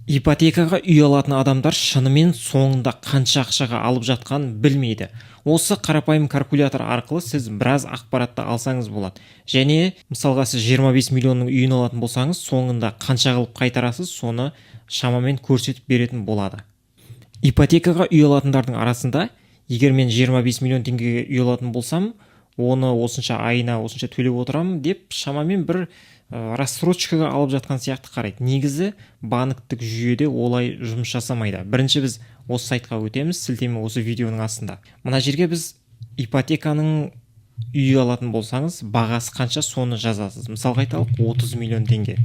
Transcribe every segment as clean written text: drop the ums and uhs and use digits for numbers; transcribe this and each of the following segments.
Ипотекаға үй алатын адамдар шынымен соңында қанша ақшаға алып жатқанын білмейді. Осы қарапайым калькулятор арқылы сіз біраз ақпаратты алсаңыз болады. Және мысалға, сіз 25 миллионның үйін алатын болсаңыз, соңында қанша қылып қайтарасыз, соны шамамен көрсетіп беретін болады. Ипотекаға үй алатындардың арасында егер мен 25 миллион теңгеге үй алатын болсам, оны осынша айына осынша төлеп отырамын деп шамамен бір рассрочкаға алып жатқан сияқты қарайды. Негізі банктік жүйеде олай жұмыс жасамайды. Бірінші біз осы сайтқа өтеміз, сілтеме осы видеоның астында. Мына жерге біз ипотеканың үй алатын болсаңыз, бағасы қанша, соны жазасыз. Мысалға айталық, 30 миллион теңге,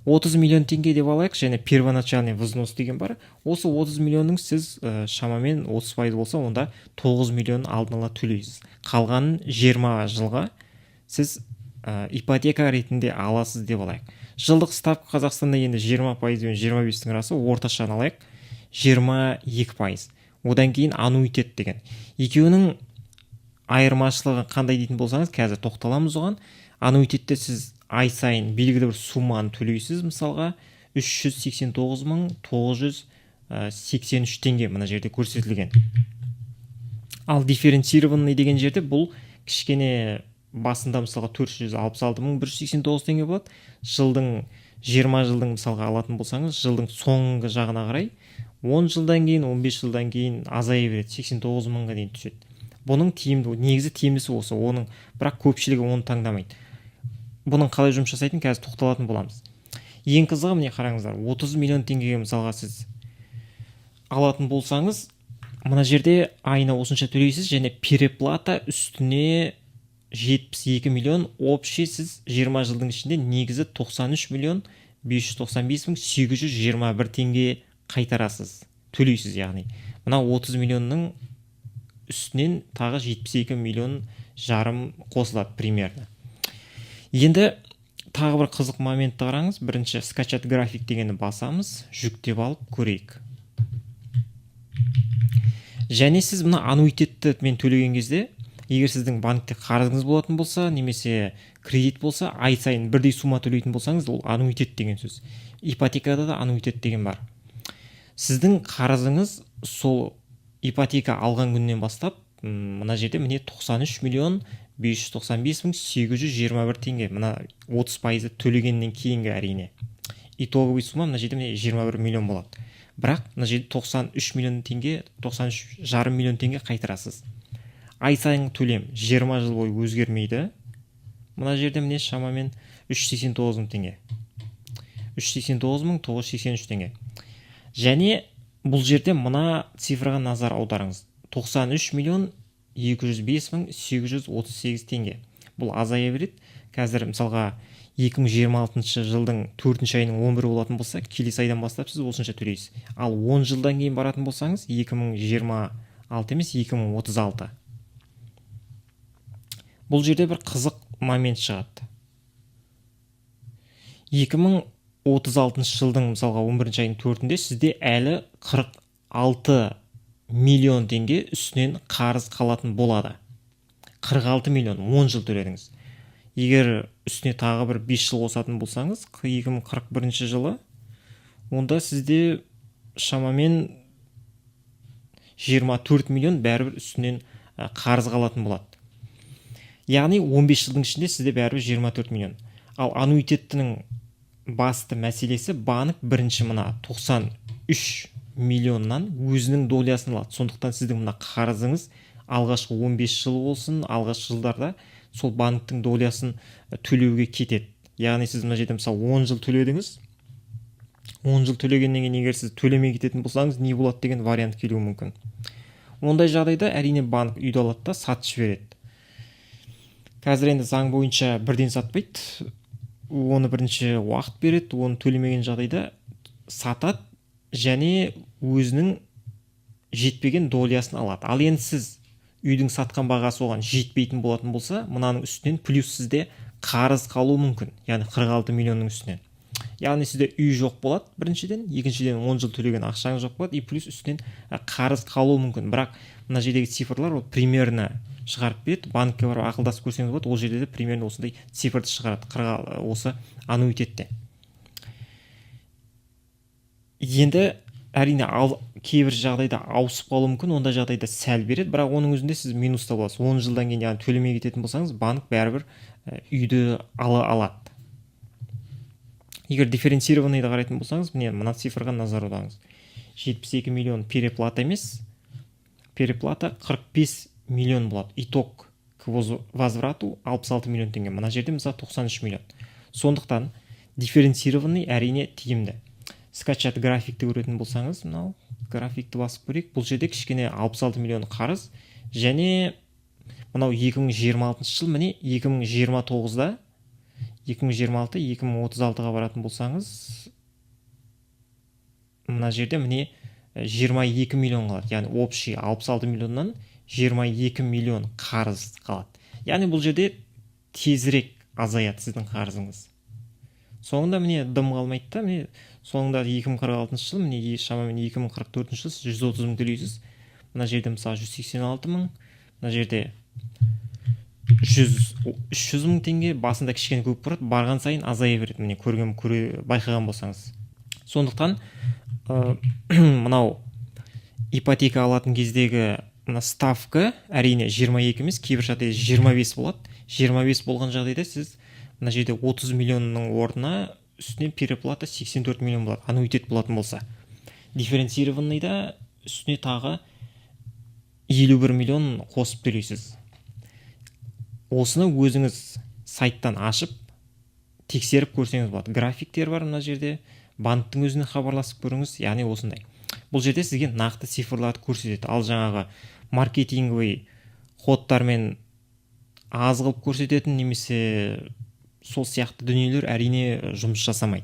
30 миллион теңге деп алайық. Және первоначальный взнос деген бар. Осы 30 миллионның сіз шамамен 30% болса, онда 9 миллион алдын ала төлейсіз. Қалғанын 20 жылға сіз ипотека ретінде аласыз деп алайық. Жылдық ставка Қазақстанда енді 20% пен 25-тің арасы, орташаны алайық, 22%. Одан кейін аннуитет деген. Екеуінің айырмашылығы қандай дейтін болсаңыз, қазір тоқталамыз оған. Аннуитетте сіз ай сайын белгілі бір сумманы төлейсіз. Мысалға, 389 983 теңге мына жерде көрсетілген. Ал дифференцированный деген жерде бұл кішкене басында, мысалға, 466 189 теңге болады. Жылдың, 20 жылдың мысалға алатын болсаңыз, жылдың соңғы жағына қарай, 10 жылдан кейін, 15 жылдан кейін азая береді, 89 мыңға дейін түседі. Бұның тиімді, негізі тиімдісі осы оның, бірақ көпшілігі оны таңдамайды. Бұның қалай жұмыс жасайтынын қазір тоқталатын боламыз. Ең қызығы, міне, қараңыздар, 30 миллион теңгеге мысалға сіз алатын болсаңыз, мына жерде айына осынша төлейсіз және переплата үстіне 72 миллион. Общий сіз 20 жылдың ішінде негізі 93 миллион 595 мың 821 теңге қайтарасыз, төлейсіз. Яғни мына 30 миллионның үстінен тағы 72 миллион жарым қосылады примерно. Енді тағы бір қызық моментті қараңыз. Бірінші «Скачать график» дегенді басамыз, жүктеп алып көрейік. Және сіз мына аннуитетті мен төлеген кезде, егер сіздің банкте қарызыңыз болатын болса немесе кредит болса, ай сайын бірдей сумма төлейтін болсаңыз, ол аннуитет деген сөз. Ипотекада да аннуитет деген бар. Сіздің қарызыңыз сол ипотека алған күннен бастап мына жерде, міне, 93 миллион 595 мың 821 теңге. Мына 30%-ды төлегеннен кейінгі, әрине, итоговый сумма мына жерде, міне, 21 миллион болады. Бірақ мына жерде 93 миллион теңге, 93 жарым миллион теңге қайтарасыз. Ай сайынғы төлем 20 жыл бойы өзгермейді. Мына жерде, міне, шамамен 389 мың теңге, 389 мың 983 теңге. Және бұл жерде мына цифраға назар аударыңыз: 93 миллион 205 мың 838 теңге. Бұл азая береді. Қазір, мысалға, 2026 жылдың төртінші айының 11 болатын болса, келесі айдан бастап сіз осынша төлейсіз. Ал 10 жылдан кейін баратын болсаңыз, 2026 емес, 2036. Бұл жерде бір қызық момент шығады. 2036 жылдың, мысалға, 11 айының төртінде сізде әлі 46 миллион теңге үстінен қарыз қалатын болады. 46 миллион, 10 жыл төледіңіз. Егер үстіне тағы бір 5 жыл қосатын болсаңыз, 2041 жылы, онда сізде шамамен 24 миллион бәрібір үстінен қарыз қалатын болады. Яғни 15 жылдың ішінде сізде бәрібір 24 миллион. Ал аннуитеттінің басты мәселесі: банк бірінші мына 93 миллионнан өзінің долясын алады. Сондықтан сіздің мына қарызыңыз алғашқы 15 жыл болсын, алғашқы жылдарда сол банктің долясын төлеуге кетеді. Яғни сіз мына жерде, мысалы, 10 жыл төледіңіз. 10 жыл төлегеннен кейін егер сіз төлемей кететін болсаңыз, не болады деген вариант келуі мүмкін. Ондай жағдайда, әрине, банк үйді алады да, сатып жібереді. Қазір енді заң бойынша бірден сатпайды, оны бірінші уақыт береді. Оны төлемеген жағдайда сатады және өзінің жетпеген долясын алады. Ал енді сіз үйдің сатқан бағасы оған жетпейтін болатын болса, мынаның үстінен плюс сізде қарыз қалуы мүмкін, яғни 46 миллионның үстінен. Яғни сізде үй жоқ болады біріншіден, екіншіден, 10 жыл төлеген ақшаңыз жоқ болады и плюс үстінен қарыз қалуы мүмкін. Бірақ мына жердегі цифрлар ол примерно шығарып береді. Банкке барып ақылдасып көрсеңіз болады, ол жерде де примерно осындай цифрды шығарады қырық осы аннуитетте. Енді, әрине, ал кейбір жағдайда ауысып қалуы мүмкін, ондай жағдайда сәл береді, бірақ оның өзінде сіз минуста боласыз 10 жылдан кейін. Яғни төлемей кететін болсаңыз, банк бәрібір үйді ала алады. Егер дифференцированный ды қарайтын болсаңыз, міне, мына цифрға назар аударыңыз: 72 миллион переплата емес, переплата 45 миллион болады. Итог к возврату 66 миллион теңге, мына жерде, мысалы, 93 миллион. Сондықтан дифференцированный, әрине, тиімді. Скачать графикті көретін болсаңыз, мынау графикті басып көрейік. Бұл жерде кішкене 66 миллион қарыз және мынау 2026 жыл. Міне, 2029-да, 2026, 2036-ға баратын болсаңыз, мына жерде, міне, 22 миллион қалады. Яғни общий 66 миллионнан 22 миллион қарыз қалады. Яғни бұл жерде тезірек азаяды сіздің қарызыңыз. Соңында, міне, дым қалмайды да. Міне, соңында 2046 жыл, міне, шамамен 2044 жыл сіз 130 мың төлейсіз. Мына жерде, мысалы, 186 мың, мына жерде 300 мың теңге. Басында кішкене көп болады, барған сайын азая береді, міне, көрген көре байқаған болсаңыз. Сондықтан мынау ипотека алатын кездегі мына ставка, әрине, 22 емес, кейбір жағдайда 25 болады. 25 болған жағдайда сіз мына жерде 30 миллионның орнына үстіне переплата 84 миллион болады, аннуитет болатын болса. Дифференцированный да үстіне тағы 51 миллион қосып төлейсіз. Осыны өзіңіз сайттан ашып, тексеріп көрсеңіз болады. Графиктер бар мына жерде, банктің өзіне хабарласып көріңіз. Яғни осындай, бұл жерде сізге нақты цифрларды көрсетеді. Ал жаңағы маркетинговый ход тармен аз қылып көрсететін немесе сол сияқты дүниелер, әрине, жұмыс жасамайды.